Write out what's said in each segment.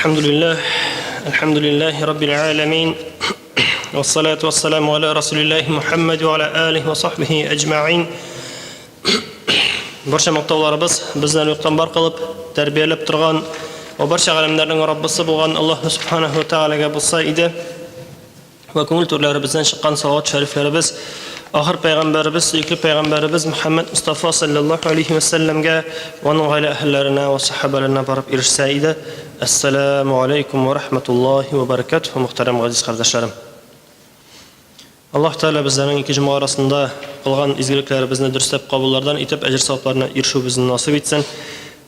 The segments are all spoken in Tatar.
الحمد لله الحمد لله رب العالمين والصلاة والسلام على رسول الله محمد وعلى آله وصحبه أجمعين Барча мактауларыбыз безне юктан бар кылып, тәрбияләп торган ва барча галәмнәрнең Раббысы булган Аллаһ субханаһу ва таалагә булса иде. Вә күңел түрләребездән чыккан салават шәрифләребез ахыр пәйгамбәребез, сөекле пәйгамбәребез Мөхәммәд Мустафа саллаллаһу алейхи вә сәлләмгә, аның гаилә әһелләренә вә сахабаларына барып ирешсә иде. Әссәламу алейкум вә рахматуллаһи вә баракатуһу, мөхтәрәм газиз кардәшләрем. Аллаһ Тәгалә безләрнең ике җомга арасында кылган изгелекләребезне дөресләп кабуллардан итеп, әҗер-савапларына ирешүебезне насыйп итсен.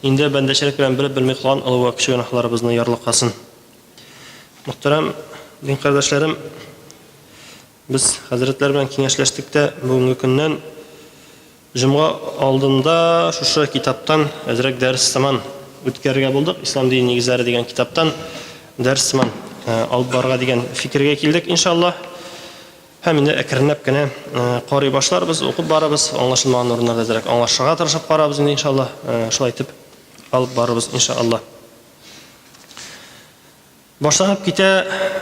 Инде бәндәчелек белән белеп-белми кылган олы вә кече гөнаһларыбызны ярлыкасын. Мөхтәрәм дин кардәшләрем, без хәзрәтләр белән киңәшләштек тә, бүгенге көннән җомга алдында шушы китаптан әзрәк дәрес сыман үткәрергә булдык. Ислам дине нигезләре дигән китаптан дәрес сыман э, алып барырга дигән фикергә килдек, иншаллаһ. Һәм инде әкренләп кенә э, карый башларбыз, укып барабыз, аңлашылмаган урыннарда әзрәк аңлашырга тырышып карабыз инде, иншаллаһ. Э, шулай итеп алып барырбыз, иншаллаһ. Башланып китә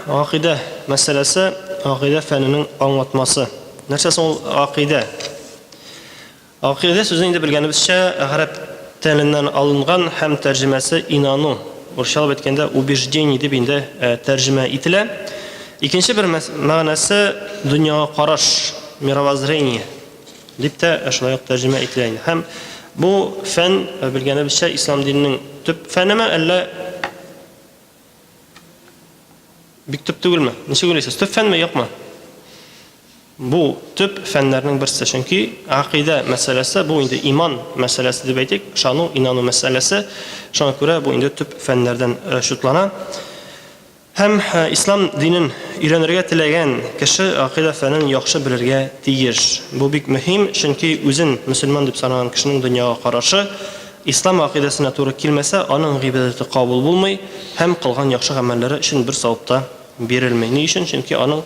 гакыйдә мәсьәләсе, гакыйдә фәненең аңлатмасы. Нәрсә соң ул гакыйдә? Гакыйдә сүзе инде белгәнебезчә гарәп теленнән алынган һәм тәрҗемәсе инану, урысчалап әйткәндә убеждение дип инде э, тәрҗемә ителә. Икенче бер мәгънәсе дөньяга караш, мировоззрение. Дип тә шулай ук тәрҗемә ителә инде. Һәм бу фән, белгәнебезчә, ислам диненең төп фәнеме, әллә бик төп түгелме? Ничек уйлыйсыз, төп фәнме, юкмы? Бу төп фәннәрнең берсе, чөнки акыйдә мәсьәләсе бу инде иман мәсьәләсе дип әйтик, ышану, инану мәсьәләсе. Шуңа күрә бу инде төп фәннәрдән чутлана. Һәм ислам динен өйрәнергә теләгән кеше гакыйдә фәнен яхшы белергә тиеш. Бу бик мөһим, чөнки үзен мөселман дип санаган кешенең дөньяга карашы ислам гакыйдәсенә туры килмәсә, аның гыйбадәте кабул булмый һәм кылган яхшы гамәлләре өчен бер савап та бирелми. Ни өчен? Чөнки аның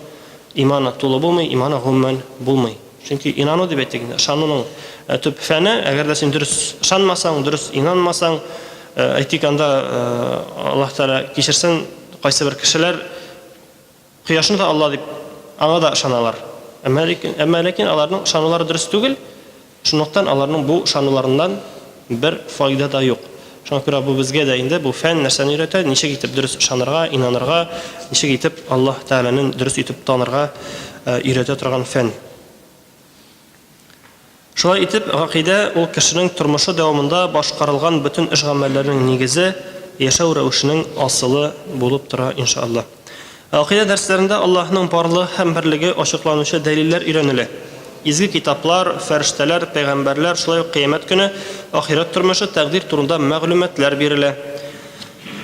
иманы тулы булмый, иманы гомумән булмый. Чөнки инану дип әйтик инде, ышануның төп фәне, әгәр дә син дөрес ышанмасаң, дөрес инанмасаң, әйтик анда Аллаһ Тәгалә кичерсен, кайсы бер кешеләр кояшны да Алла дип аңа да ышаналар. Әмма ләкин, әмма ләкин аларның ышанулары дөрес түгел. Шунлыктан аларның бу ышануларыннан бер файда да юк. Шуңа күрә бу безгә дә инде бу фән нәрсәне өйрәтә, ничек итеп дөрес ышанырга, инанырга, ничек итеп Аллаһ Тәгаләне дөрес итеп танырга өйрәтә торган фән. Шулай итеп, гакыйдә ул кешенең тормышы дәвамында башкарылган бөтен эш-гамәлләрнең нигезе, яшәү рәвешенең асылы булып тора, иншаллаһ. Гакыйдә дәресләрендә Аллаһның барлыгы һәм берлеге ачыкланучы дәлилләр өйрәнелә. Изге китаплар, фәрештәләр, пәйгамбәрләр, шулай ук кыямәт көне, ахирәт тормышы, тәкъдир турында мәгълүматлар бирелә.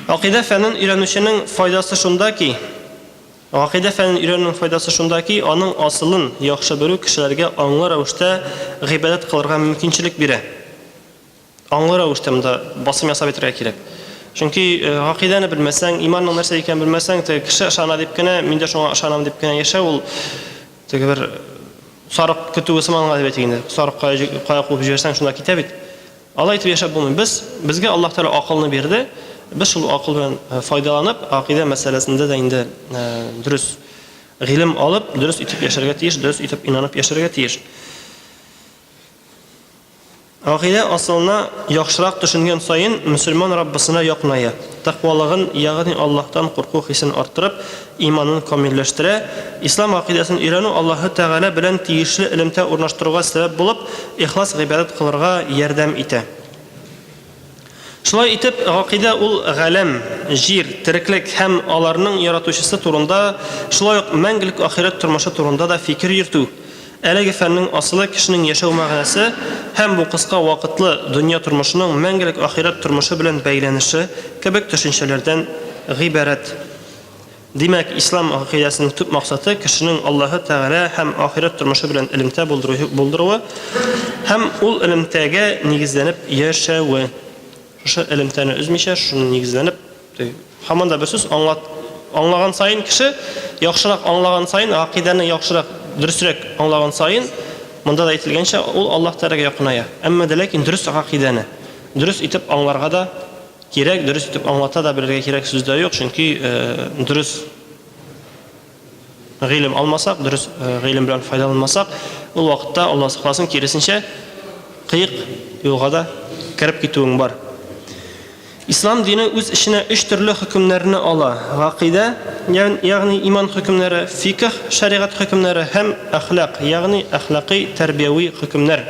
Гакыйдә фәнен өйрәнүченең файдасы шунда ки, Гакыйдә фәнен өйрәнүнең файдасы шунда ки, аның асылын яхшы белү кешеләргә аңлы рәвештә гыйбадәт кылырга мөмкинчелек бирә. Аңлы рәвештә монда басым ясап әйтергә кирәк. Чөнки э, гакыйдәне белмәсәң, иманның нәрсә икәнен белмәсәң, теге кеше ышана дип кенә, мин дә шуңа ышанам дип кенә яшәү ул теге бер сарык көтүе сыман гына дип әйтик инде. Сарык кая, кая куып җибәрсәң, шунда китә бит. Алай итеп яшәп булмый. Без безгә Аллаһ Тәгалә акылны бирде. Без шул акыл белән э, файдаланып, гакыйдә мәсьәләсендә дә инде э, дөрес гыйлем алып, дөрес итеп яшәргә тиеш, дөрес итеп инанып яшәргә тиеш. Гакыйдә асылына яхшырак төшенгән саен, мөселман Раббысына якыная, тәкъвалыгын, ягъни Аллаһтан курку хисен арттырып, иманын камилләштерә. Ислам гакыйдәсен өйрәнү Аллаһы Тәгалә белән тиешле элемтә урнаштыруга сәбәп булып, ихлас гыйбадәт кылырга ярдәм итә. Шулай итеп, гакыйдә ул галәм, җир, тереклек һәм аларның яратучысы турында, шулай ук мәңгелек ахирәт тормышы турында да фикер йөртү. Әлеге фәннең асылы кешенең яшәү мәгънәсе һәм бу кыска вакытлы дөнья тормышының мәңгелек ахирәт тормышы белән бәйләнеше кебек төшенчәләрдән гыйбарәт. Димәк, ислам гакыйдәсенең төп максаты кешенең Аллаһы Тәгалә һәм ахирәт тормышы белән элемтә булдыруы һәм ул элемтәгә нигезләнеп яшәве. Шушы элемтәне өзмичә, шуны нигезләнеп, һаман да бер сүз аңлат, аңлаган саен кеше яхшырак аңлаган саен, гакыйдәне яхшырак, дөресрәк аңлаган саен, монда да әйтелгәнчә, ул Аллаһ Тәгаләгә якыная. Әмма дә ләкин дөрес гакыйдәне дөрес итеп аңларга да кирәк, дөрес итеп аңлата да белергә кирәк, сүз дә юк, чөнки дөрес гыйлем алмасак, дөрес гыйлем белән файдаланмасак, ул вакытта, Алла сакласын, киресенчә, кыек юлга да кереп китүең бар. Ислам дине үз эченә өч төрле хөкемнәрне ала, гакыйдә, ягъни иман хөкемнәре, фикһ, шәригать хөкемнәре һәм әхлак, ягъни әхлакый, тәрбияви хөкемнәр.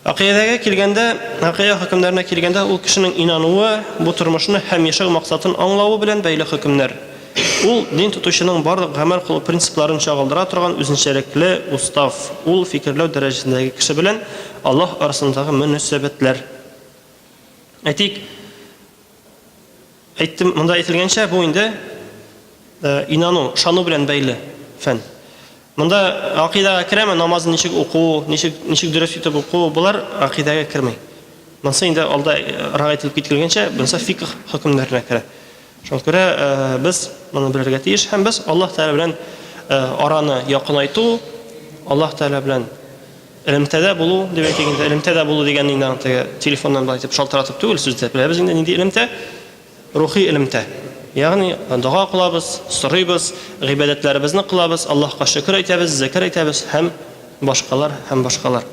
Гакыйдәгә килгәндә, гакыйдә хөкемнәренә килгәндә, ул кешенең инануы, бу тормышны һәм яшәү максатын аңлавы белән бәйле хөкемнәр. Ул, дин тотучының барлык гамәл кылу принципларын чагылдыра торган үзенчәлекле устав, ул фикерләү дәрәҗәсендәге кеше белән Аллаһ арасындагы мөнәсәбәтләр. Әйтик, әйттем, монда әйтелгәнчә, бу инде э, инану, ышану белән бәйле фән. Монда акыйдага керәме, намазны ничек уку, ничек ничек дөрес итеп уку, болар акыйдага керми. Монысы инде алда рак әйтелеп кителгәнчә, монысы фикх хөкемнәренә керә. Шуңа күрә э, без моны белергә тиеш һәм без Аллаһ Тәгалә белән э, араны якынайту, Аллаһ Тәгалә белән Элемтәдә булу дип әйтик инде. Элемтәдә булу дигән инде аның теге телефоннан былай итеп шалтыратып түгел, сүздә беләбез инде нинди элемтә. Рухи элемтә. Ягъни дога кылабыз, сорыйбыз, гыйбадәтләребезне кылабыз, Аллаһка шөкер әйтәбез, зикер әйтәбез һәм башкалар һәм башкалар.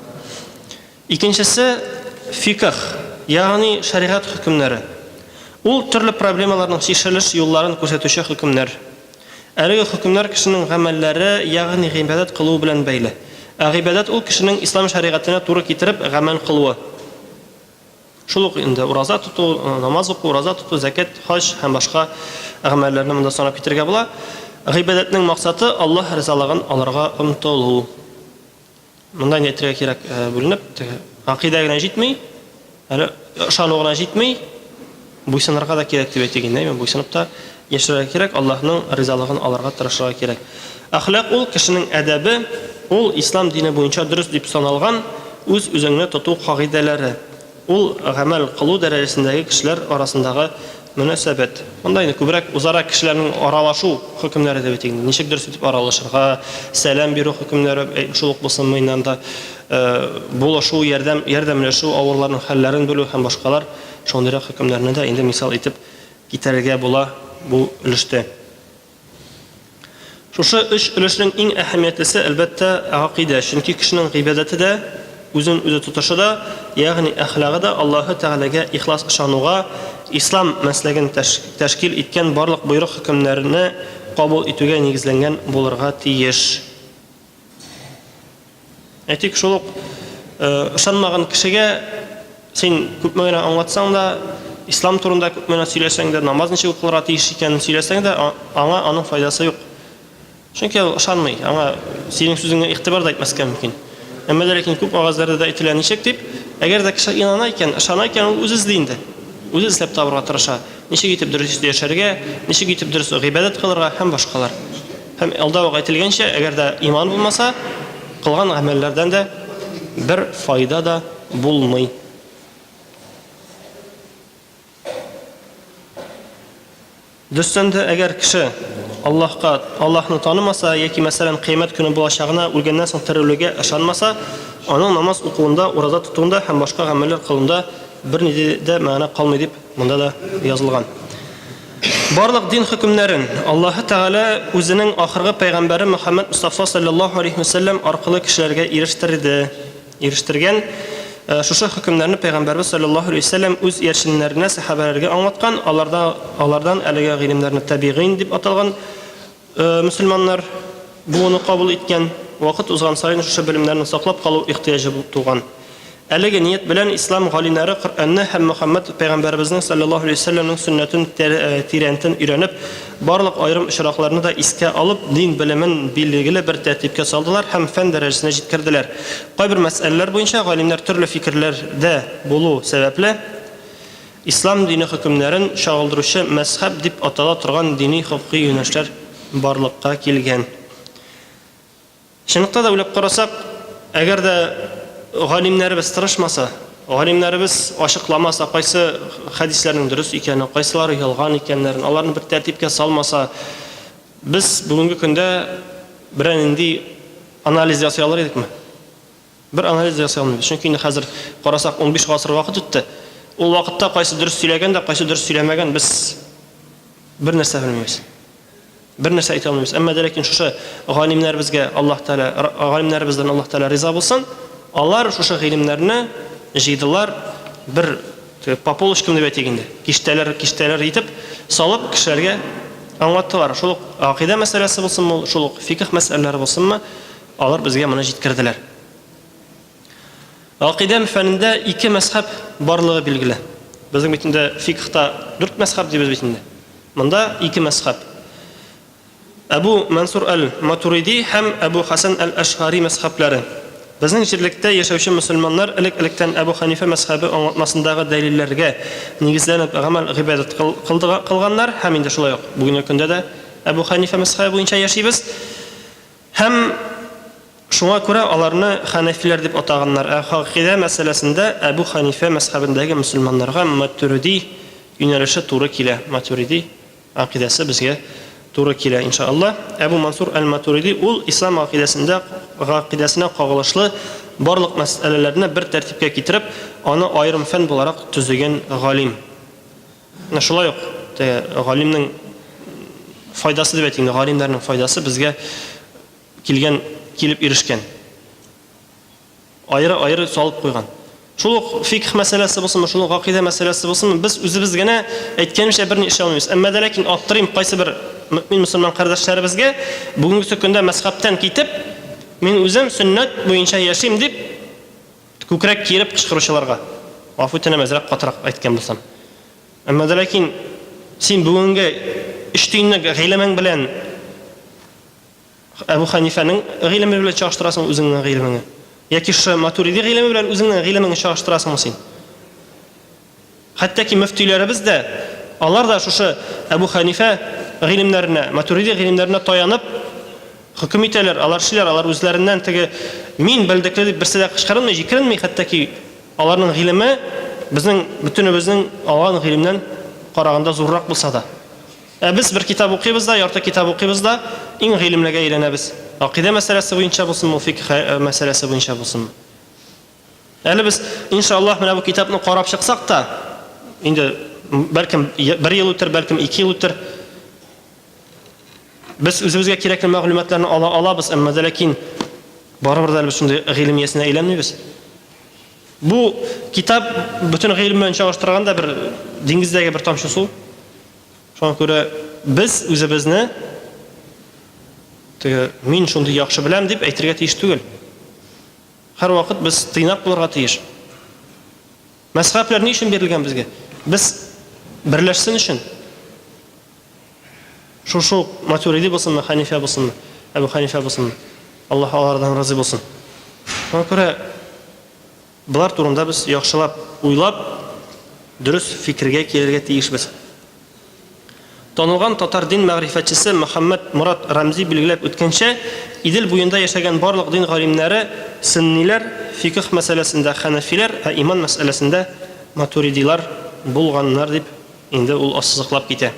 Икенчесе фикх, ягъни шәригать хөкемнәре. Ул төрле проблемаларның чишелеш юлларын күрсәтүче хөкемнәр. Әлеге хөкемнәр кешенең гамәлләре, ягъни гыйбадәт кылуы белән бәйле. Ә гыйбадәт ул кешенең ислам шәригатенә туры китереп гамәл кылуы. Шул ук инде ураза тоту, намаз уку, ураза тоту, зәкят, хаҗ һәм башка гамәлләрне монда санап китергә була. Гыйбадәтнең максаты Аллаһ ризалыгын алырга омтылу. Монда инде әйтергә кирәк, э, бүленеп, теге гакыйдә генә җитми, әле ышану гына җитми, буйсынырга да кирәк дип әйтик инде, буйсынып та яшәргә кирәк, Аллаһның ризалыгын алырга тырышырга кирәк. Әхлак ул кешенең әдәбе, ул ислам дине буенча дөрес дип саналган үз-үзеңне тоту кагыйдәләре. Ул гамәл кылу дәрәҗәсендәге кешеләр арасындагы мөнәсәбәт. Монда инде күбрәк үзара кешеләрнең аралашу хөкемнәре дип әйтик инде. Ничек дөрес итеп аралашырга, сәлам бирү хөкемнәре шул ук булсын мыйннан да, булышу, ярдәм, ярдәмләшү, авырларның хәлләрен белү һәм башкалар шундыйрак хөкемнәрне дә инде мисал итеп китерергә була бу өлештә. Шушы өч өлешнең иң әһәмиятлесе, әлбәттә, гакыйдә. Чөнки кешенең гыйбадәте дә, үзен үзе тотышы да, ягъни әхлагы да Аллаһы Тәгаләгә ихлас ышануга, ислам мәсләген тәшкил иткән барлык боерык-хөкемнәрне кабул итүгә нигезләнгән булырга тиеш. Әйтик, шул ук ышанмаган кешегә син күпме генә аңлатсаң да, ислам турында күпме генә сөйләсәң дә, намаз ничек укылырга тиеш икәнен сөйләсәң дә, аңа аның файдасы юк. Чөнки ул ышанмый, аңа синең сүзеңә игътибар да итмәскә мөмкин. Әмма дә ләкин күп вәгазьләрдә дә әйтелә ничек дип, әгәр дә кеше инана икән, ышана икән, ул үзе эзли инде. Үзе эзләп табырга тырыша. Ничек итеп дөрес яшәргә, ничек итеп дөрес гыйбадәт кылырга һәм башкалар. Һәм алда ук әйтелгәнчә, әгәр дә иман булмаса, кылган гамәлләрдән дә бер файда да булмый. Дөрестән дә, әгәр кеше Аллаһка, Аллаһны танымаса яки, мәсәлән, кыямәт көне булачагына, үлгәннән соң терелүгә ышанмаса, аның намаз укуында, ураза тотуында һәм башка гамәлләр кылуында бернинди дә мәгънә калмый дип монда да язылган. Барлык дин хөкемнәрен Аллаһы Тәгалә үзенең ахыргы пәйгамбәре Мөхәммәд Мостафа салләллаһу алейһи вә сәлләм аркылы кешеләргә ирештерде, ирештергән. Э, шушы хөкемнәрне пәйгамбәрбез салләллаһу алейһи вә сәлләм үз иярченнәренә, сәхабәләргә аңлаткан, аларда алардан әлеге гыйлемнәрне табигыйн дип аталган э, мөселманнар буыны кабул иткән. Вакыт узган саен шушы белемнәрне саклап калу ихтыяҗы туган. Әлеге ният белән ислам галимнәре Коръәнне һәм Мөхәммәд пәйгамбәребезнең салләллаһу алейһи ва сәлләмнең сөннәтен тирәнтен өйрәнеп, барлык аерым очракларны да искә алып, дин белемен билгеле бер тәртипкә салдылар һәм фән дәрәҗәсенә җиткерделәр. Кайбер мәсьәләләр буенча галимнәр төрле фикерләрдә булу сәбәпле, ислам дине хөкемнәрен чагылдыручы мәзһәб дип атала торган дини-хокукый юнәлешләр барлыкка килгән. Чынлыкта да уйлап карасак, әгәр дә галимнәребез тырышмаса, галимнәребез ачыкламаса, кайсы хәдисләрнең дөрес икәнен, кайсылары ялган икәннәрен, аларны бер тәртипкә салмаса, без бүгенге көндә берәр нинди анализ ясый алыр идекме? Бер анализ ясый алмыйбыз. Чөнки инде хәзер карасак, 15 гасыр вакыт үтте. Ул вакытта кайсы дөрес сөйләгән дә, кайсы дөрес сөйләмәгән, без бер нәрсә белмибез. Бер нәрсә әйтә алмыйбыз. Әмма дә ләкин шушы галимнәребезгә Аллаһ Тәгалә, галимнәребездән Аллаһ Тәгалә риза булсын, алар шушы гыйлемнәрне җыйдылар, бер по полочкам дип әйтик инде, киштәләр, киштәләр итеп салып кешеләргә аңлаттылар. Шул ук гакыйдә мәсьәләсе булсынмы, шул ук фикх мәсьәләләре булсынмы, алар безгә моны җиткерделәр. Гакыйдә фәнендә ике мәзхәб барлыгы билгеле. Безнең бит инде фикхта дүрт мәзхәб дибез бит инде. Монда ике мәзхәб. Әбу Мансур әл-Матуриди һәм Әбу Хәсән әл-Әшгари мәзхәбләре. Безнең җирлектә яшәүче мөселманнар элек-электән Әбу Хәнифә мәзхәбе аңлатмасындагы дәлилләргә нигезләнеп гамәл-гыйбадәт кылганнар һәм инде шулай ук бүгенге көндә дә Әбу Хәнифә мәзхәбе буенча яшибез. Һәм шуңа күрә аларны хәнәфиләр дип атаганнар. Ә гакыйдә мәсьәләсендә Әбү Хәнифә мәзхәбендәге мөселманнарга матуриди юнәлеше туры килә. Матуриди гакыйдәсе безгә туры килә, инша Алла. Әбү Мансур әл-Матуриди ул ислам гакыйдәсендә гакыйдәсенә кагылышлы барлык мәсьәләләрне бер тәртипкә китереп, аны аерым фән буларак төзегән галим. Менә шулай ук теге галимнең файдасы дип әйтик инде, галимнәрнең файдасы безгә килгән, килеп ирешкән. Аеры-аеры салып куйган. Шул ук фикх мәсьәләсе булсынмы, шул ук гакыйдә мәсьәләсе булсынмы, без үзебез генә әйткәнемчә берни эшли алмыйбыз. Әмма дә ләкин аптырыйм кайсы бер мөэмин мөселман кардәшләребезгә бүгенгесе көндә мәзхәбтән китеп, мин үзем сөннәт буенча яшим дип Күкрәк киереп кычкыручыларга, гафу үтенәм, әзрәк катырак әйткән булсам. Әмма дә ләкин син бүгенге өч тиенлек гыйлемең белән Әбу Хәнифәнең гыйлеме белән чагыштырасың үзеңнең гыйлемеңне. Яки шушы Матуриди гыйлеме белән үзеңнең гыйлемеңне чагыштырасыңмы син? Хәтта ки мөфтиләребез дә, алар да шушы Әбу Хәнифә гыйлемнәренә, Матуриди гыйлемнәренә таянып хөкем итәләр, алар эшлиләр, алар үзләреннән теге мин белдекле дип берсе дә кычкырынмый, җикеренми, хәтта ки аларның гыйлеме безнең бөтенебезнең алган гыйлемнән караганда зуррак булса да. Ә без бер китап укыйбыз да, ярты китап укыйбыз да, иң гыйлемлегә әйләнәбез. Гакыйдә мәсьәләсе буенча булсынмы, фикх мәсьәләсе буенча булсынмы. Әле без, иншаллаһ, менә бу китапны карап чыксак та, инде бәлкем бер ел үтер, бәлкем ике ел үтер. Без үзебезгә кирәкле мәгълүматларны ала алабыз, әмма дә ләкин барыбер дә без шундый гыйлем иясенә әйләнмибез. Бу китап бөтен гыйлем белән чагыштырганда бер диңгездәге бер тамчы су. Шуңа күрә без үзебезне теге мин шундый яхшы беләм дип әйтергә тиеш түгел. Һәрвакыт без тыйнак булырга тиеш. Мәзхәбләр ни өчен бирелгән безгә? Без берләшсен өчен. Шушы ук Матуриди булсынмы, Хәнифә булсынмы, Әбу Хәнифә булсынмы. Аллаһ алардан разый булсын. Шуңа күрә болар турында без яхшылап уйлап, дөрес фикергә килергә тиешбез. Танылган татар дин мәгърифәтчесе Мөхәммәд Морад Рәмзи билгеләп үткәнчә, Идел буенда яшәгән барлык дин галимнәре сөнниләр, фикһ мәсьәләсендә хәнәфиләр, ә иман мәсьәләсендә матуридилар булганнар дип инде ул ассызыклап китә.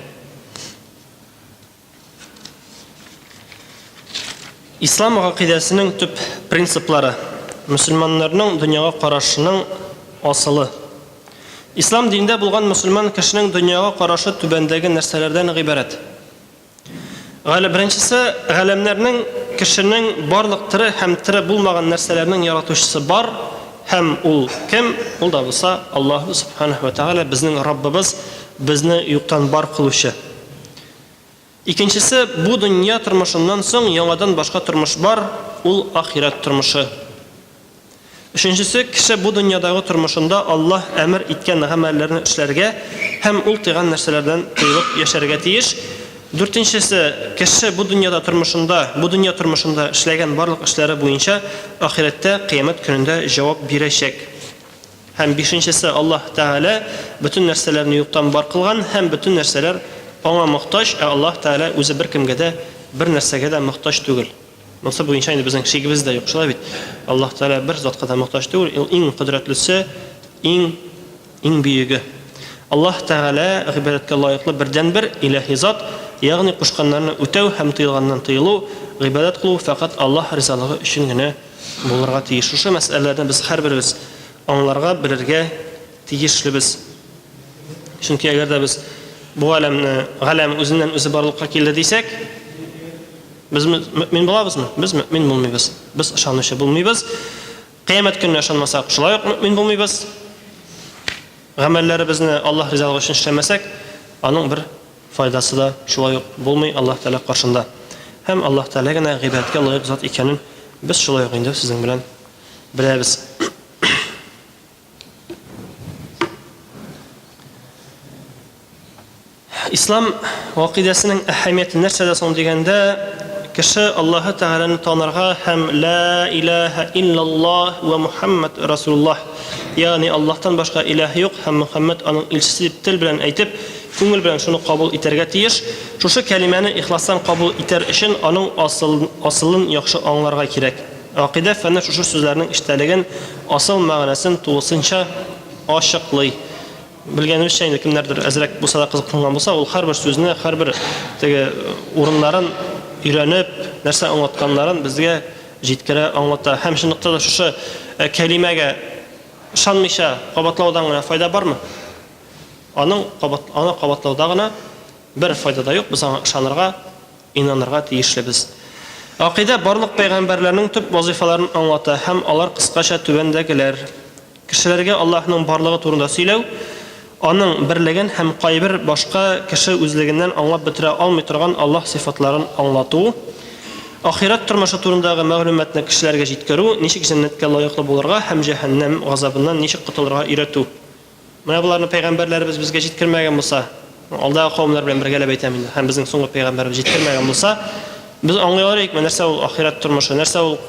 Ислам гакыйдәсенең төп принциплары, мөселманнарның дөньяга карашының асылы. Ислам динендә булган мөселман кешенең дөньяга карашы түбәндәге нәрсәләрдән гыйбарәт. Галә беренчесе, галәмнәрнең, кешенең, барлык тере һәм тере булмаган нәрсәләрнең яратучысы бар һәм ул кем? Ул да булса Аллаһу субханаһу ва тәгалә, безнең Раббыбыз, безне юктан бар кылучы. Икенчесе, бу дөнья тормышыннан соң яңадан башка тормыш бар, ул ахирәт тормышы. Өченчесе, кеше бу дөньядагы тормышында Аллаһ әмер иткән гамәлләрне эшләргә һәм ул тыйган нәрсәләрдән тыелып яшәргә тиеш. Дүртенчесе, кеше бу дөньяда тормышында, бу дөнья тормышында эшләгән барлык эшләре буенча ахирәттә, кыямәт көнендә җавап бирәчәк. Һәм бишенчесе, Аллаһ Тәгалә бөтен нәрсәләрне юктан бар кылган һәм бөтен нәрсәләр Аңа мохтаҗ, ә Аллаһ Тәгалә үзе беркемгә дә, бер нәрсәгә дә мохтаҗ түгел. Монысы буенча инде безнең шигебез дә юк, шулай бит? Аллаһ Тәгалә бер затка да мохтаҗ түгел, ул иң кодрәтлесе, иң иң бөеге. Аллаһ Тәгалә гыйбадәткә лаеклы бердәнбер илаһи зат, ягъни кушканнарны үтәү һәм тыелганнан тыелу, гыйбадәт кылу фәкать Аллаһ ризалыгы өчен генә булырга тиеш. Шушы мәсьәләләрне без һәрберебез аңларга, белергә тиешлебез. Чөнки әгәр дә без бу галәмне, галәм үзеннән үзе барлыкка килде дисәк, без мөэмин булабызмы? Без мөэмин булмыйбыз. Без ышанучы булмыйбыз. Кыямәт көненә ышанмасак, шулай ук мөэмин булмыйбыз. Гамәлләребезне Аллаһ ризалыгы өчен эшләмәсәк, аның бер файдасы да шулай ук булмый Аллаһ Тәгалә каршында. Һәм Аллаһ Тәгалә генә гыйбадәткә лаек зат икәнен без шулай ук инде сезнең белән беләбез. Ислам гакыйдәсенең әһәмияте нәрсәдә соң дигәндә, кеше Аллаһы Тәгаләне танырга һәм Ла илаһа иллаллаһ вә Мухаммад Расулуллаһ, ягъни Аллаһтан башка илаһ юк һәм Мухаммад аның илчесе дип тел белән әйтеп, күңел белән шуны кабул итәргә тиеш. Шушы кәлимәне ихластан кабул итәр өчен аның асыл, асылын яхшы аңларга кирәк. Гакыйдә фәне шушы сүзләрнең эчтәлеген, асыл мәгънәсен тулысынча ачыклый. Белгәнебезчә инде, кемнәрдер әзрәк булса да кызыксынган булса, ул һәрбер сүзне, һәрбер теге урыннарын өйрәнеп, нәрсә аңлатканнарын безгә җиткерә, аңлата. Һәм чынлыкта да шушы кәлимәгә ышанмыйча кабатлаудан гына файда бармы? Аның кабат, аны кабатлауда гына бер файда да юк, без аңа ышанырга, инанырга тиешлебез. Гакыйдә барлык пәйгамбәрләрнең төп вазыйфаларын аңлата һәм алар кыскача түбәндәгеләр. Кешеләргә Аллаһның барлыгы турында сөйләү, Аның берлеген һәм кайбер башка кеше үзлегеннән аңлап бетерә алмый торган Аллаһ сыйфатларын аңлату, ахирәт тормышы турындагы мәгълүматны кешеләргә җиткерү, ничек җәннәткә лаеклы булырга һәм җәһәннәм газабыннан ничек котылырга өйрәтү. Менә боларны пәйгамбәрләребез безгә җиткермәгән булса, алдагы кавемнәр белән бергәләп әйтәм инде, һәм безнең соңгы пәйгамбәребез җиткермәгән булса, без аңлый алыр идекме, нәрсә ул ахирәт тормышы, нәрсә ул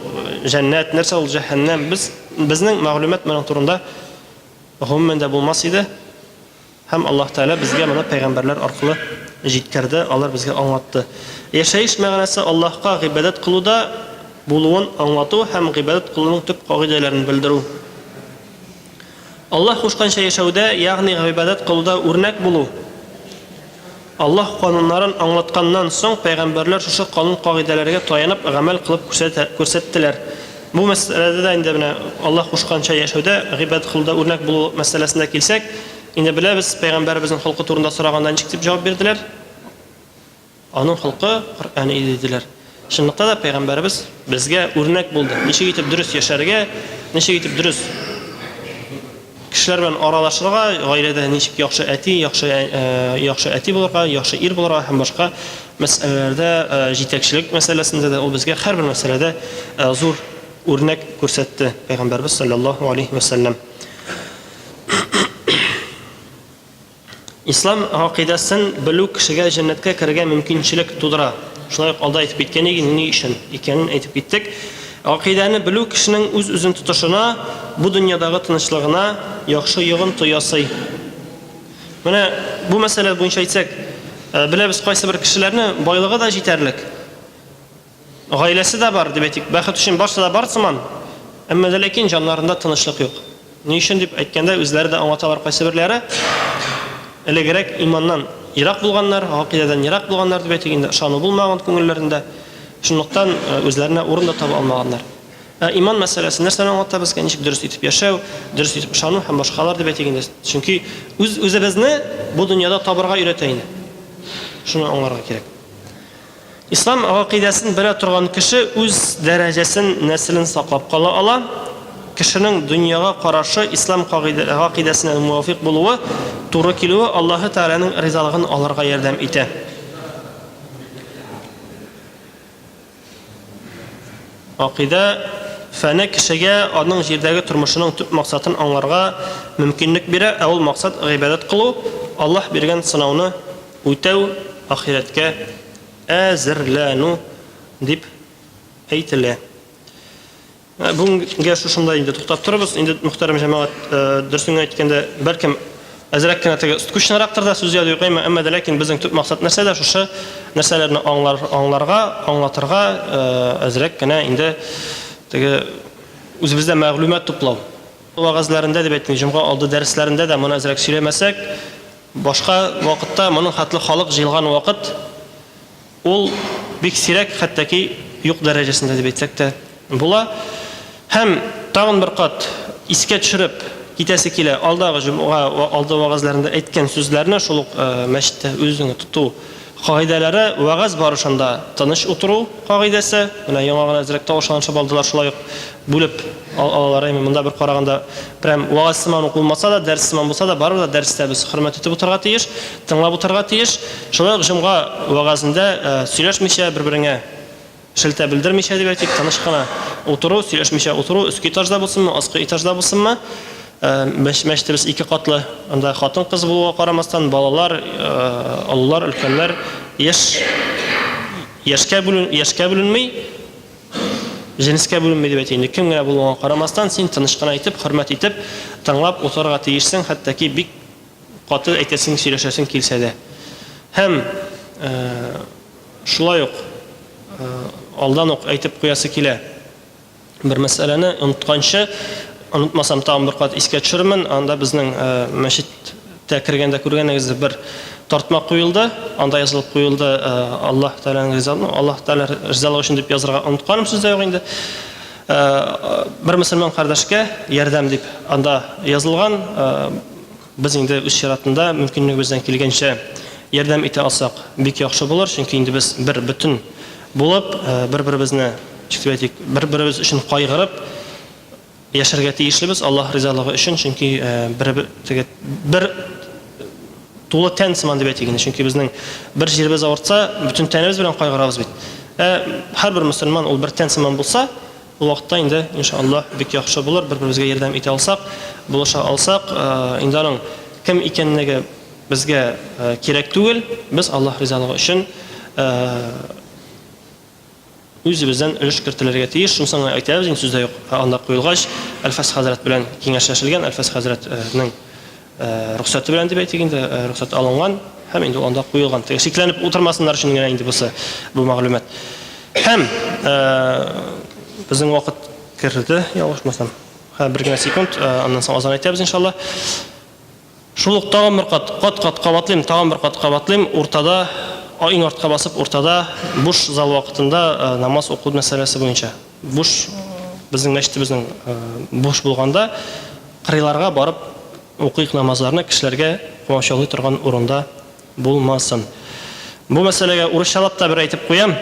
җәннәт, нәрсә ул җәһәннәм? Без безнең мәгълүмат моның турында гомумән дә булмас иде. Һәм Аллаһ Тәгалә безгә моны пәйгамбәрләр аркылы җиткерде, алар безгә аңлатты. Яшәеш мәгънәсе Аллаһка гыйбадәт кылуда булуын аңлату һәм гыйбадәт кылуның төп кагыйдәләрен белдерү. Аллаһ кушканча яшәүдә, ягъни гыйбадәт кылуда үрнәк булу. Аллаһ кануннарын аңлатканнан соң, пәйгамбәрләр шушы канун-кагыйдәләргә таянып гамәл кылып күрсәттеләр. Бу мәсьәләдә дә инде менә Аллаһ кушканча яшәүдә, гыйбадәт кылуда үрнәк булу мәсьәләсенә килсәк, инде беләбез, пәйгамбәребезнең холкы турында сораганда ничек дип җавап бирделәр? Аның холкы Коръән иде, диделәр. Чынлыкта да пәйгамбәребез безгә үрнәк булды. Ничек итеп дөрес яшәргә, ничек итеп дөрес кешеләр белән аралашырга, гаиләдә ничек яхшы әти, яхшы яхшы әти булырга, яхшы ир булырга һәм башка мәсьәләләрдә җитәкчелек мәсьәләсендә дә ул безгә һәрбер мәсьәләдә зур үрнәк күрсәтте пәйгамбәребез саллаллаһу алейхи ва сәлләм. Ислам гакыйдәсен белү кешегә җәннәткә керергә мөмкинчелек тудыра. Шулай ук алда әйтеп киткән идек, ни өчен икәнен әйтеп киттек. Гакыйдәне белү кешенең үз-үзен тотышына, бу дөньядагы тынычлыгына яхшы йогынты ясый. Менә бу мәсьәлә буенча әйтсәк, беләбез кайсы бер кешеләрне байлыгы да җитәрлек, Гаиләсе дә бар, дип әйтик, бәхет өчен барсы да бар сыман, әмма дә ләкин җаннарында тынычлык юк. Ни өчен дип әйткәндә, үзләре дә аңлаталар кайсыберләре, элегрәк иманнан ерак булганнар, гакыйдәдән ерак булганнар дип әйтик инде, ышану булмаган күңелләрендә, шунлыктан үзләренә урын да таба алмаганнар. Ә иман мәсьәләсе нәрсәне аңлата безгә? Ничек дөрес итеп яшәү, дөрес итеп ышану һәм башкалар дип әйтик инде. Чөнки үз-үзебезне бу дөньяда табырга өйрәтә инде. Шуны аңларга кирәк. Ислам гакыйдәсен белә торган кеше үз дәрәҗәсен, нәселен саклап кала ала. Кешенең дөньяга карашы ислам гакыйдәсенә муафикъ булуы, туры килүе Аллаһы Тәгаләнең ризалыгын алырга ярдәм итә. Гакыйдә фәне кешегә аның җирдәге тормышының төп максатын аңларга мөмкинлек бирә, ә ул максат гыйбадәт кылу, Аллаһ биргән сынауны үтәү, ахирәткә әзерләнү дип әйтелә. Бүгенгә шушында инде туктап торабыз. Инде, мөхтәрәм җәмәгать, дөресен генә әйткәндә, бәлкем, әзрәк кенә теге скучнырактыр да сүз язу юк, әмма дә ләкин безнең төп максат нәрсәдә? Шушы нәрсәләрне аңлар, аңларга, аңлатырга, әзрәк кенә инде теге үзебездә мәгълүмат туплау. Вәгазьләрендә дип әйтим, җомга алды дәресләрендә дә моны әзрәк сөйләмәсәк, башка вакытта моның хәтле халык җыелган вакыт Ул бик сирәк, хәтта ки юк дәрәҗәсендә дип әйтсәк тә була. Һәм тагын бер кат искә төшереп китәсе килә, алдагы җомга алды вәгазьләрендә әйткән сүзләрне, шул ук мәчеттә үз-үзеңне тоту кагыйдәләре, вәгазь барышында тыныч утыру кагыйдәсе, менә яңа гына әзрәк тавышланышып алдылар, шулай ук бүлеп алалар, әйме, монда бер караганда прям вәгазь сыман ук булмаса да, дәрес сыман булса да, барыбер дә дәрестә без хөрмәт итеп утырырга тиеш, тыңлап утырырга тиеш. Шулай ук җомга вәгазендә сөйләшмичә, бер-береңә Шелтә белдермичә дип әйтик, тыныч кына утыру, сөйләшмичә утыру, өске этажда булсынмы, аскы этажда булсынмы, мәчетебез ике катлы, анда хатын-кыз булуга карамастан, балалар, олылар, өлкәннәр, яшь яшькә бүлен, яшькә бүленми, җенескә бүленми дип әйтик инде, кем генә булуыңа карамастан, син тыныч кына итеп, хөрмәт итеп, тыңлап утырырга тиешсең, хәтта ки бик каты әйтәсең, сөйләшәсең килсә дә. Һәм Шулай ук алдан ук әйтеп куясы килә бер мәсьәләне, онытканчы, онытмасам тагын бер кат искә төшерермен, анда безнең мәчеттә кергәндә күргәнегездер бер тартма куелды, анда язылып куелды Аллаһ Тәгаләнең ризалыгы, Аллаһ Тәгалә ризалыгы өчен дип язырга онытканым сүз дә юк инде. Бер мөселман кардәшкә ярдәм дип анда язылган. Без инде үз чиратында мөмкинлегебездән килгәнчә ярдәм итә алсак, бик яхшы булыр, чөнки инде без бер бөтен булып, бер-беребезне, ничек дип әйтик, бер-беребез өчен кайгырып яшәргә тиешлебез Аллаһ ризалыгы өчен, чөнки бер теге бер тулы тән сыман дип әйтик инде, чөнки безнең бер җиребез авыртса, бөтен тәнебез белән кайгырабыз бит. Ә һәрбер мөселман ул бер тән сыман булса, Ул вакытта инде, иншаллаһ, бик яхшы булыр, бер-беребезгә ярдәм итә алсак, булыша алсак, инде аның кем икәнлеге безгә кирәк түгел, без Аллаһ ризалыгы өчен үзебездән өлеш кертелергә тиеш. Шунысын гына әйтәбез, инде сүз дә юк, анда куелгач, Әлфәс хәзрәт белән киңәшләшелгән, Әлфәс хәзрәтнең рөхсәте белән дип әйтик инде, рөхсәт алынган һәм инде ул анда куелган. Теге шикләнеп утырмасыннар өчен генә инде бусы, бу мәгълүмат. Һәм безнең вакыт керде, ялгышмасам. Һә, бер генә секунд, аннан соң азан әйтәбез иншалла. Шул ук тагын бер кат, кат-кат кабатлыйм, тагын бер кат кабатлыйм, уртада, иң артка басып, уртада буш зал вакытында намаз уку мәсьәләсе буенча. Буш, безнең мәчетебезнең буш булганда, кырыйларга барып укыйк намазларны, кешеләргә комачаулый торган урында булмасын. Бу мәсьәләгә урысчалап та бер әйтеп куям,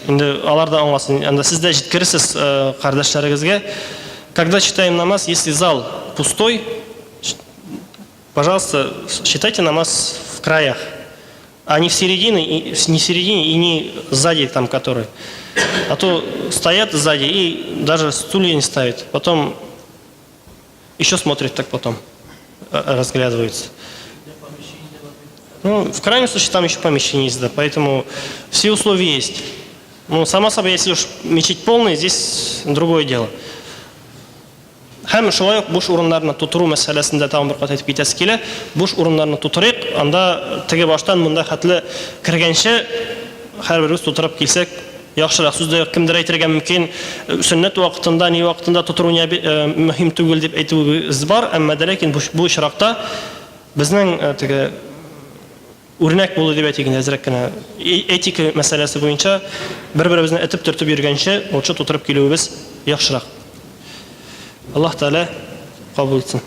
инде алар да аңласын, анда сез дә җиткерерсез кардәшләрегезгә. Когда читаем намаз, если зал пустой, пожалуйста, читайте намаз в краях, а не в середине, и, не в середине и не сзади там, который. А то стоят сзади и даже стулья не ставят. Потом еще смотрят так потом, разглядываются. Ну, в крайнем случае, там еще помещение есть, да, поэтому все условия есть. Ну, само собой, если уж мечеть полная, здесь другое дело. Һәм шулай ук буш урыннарны тутыру мәсьәләсендә тагын бер кат әйтеп китәсе килә. Буш урыннарны тутырыйк, анда теге баштан монда хәтле кергәнче һәрберебез тутырып килсәк, яхшырак. Сүз дә юк, кемдер әйтергә мөмкин, сөннәт вакытында, ни вакытында тутыру не мөһим түгел дип әйтүебез бар, әмма дә ләкин бу очракта безнең теге Үрнәк булу дип әйтик инде, әзрәк кенә этика мәсьәләсе буенча бер-беребезне этеп-төртеп йөргәнче, лучше тутырып килүебез яхшырак. Аллаһ Тәгалә кабул итсен.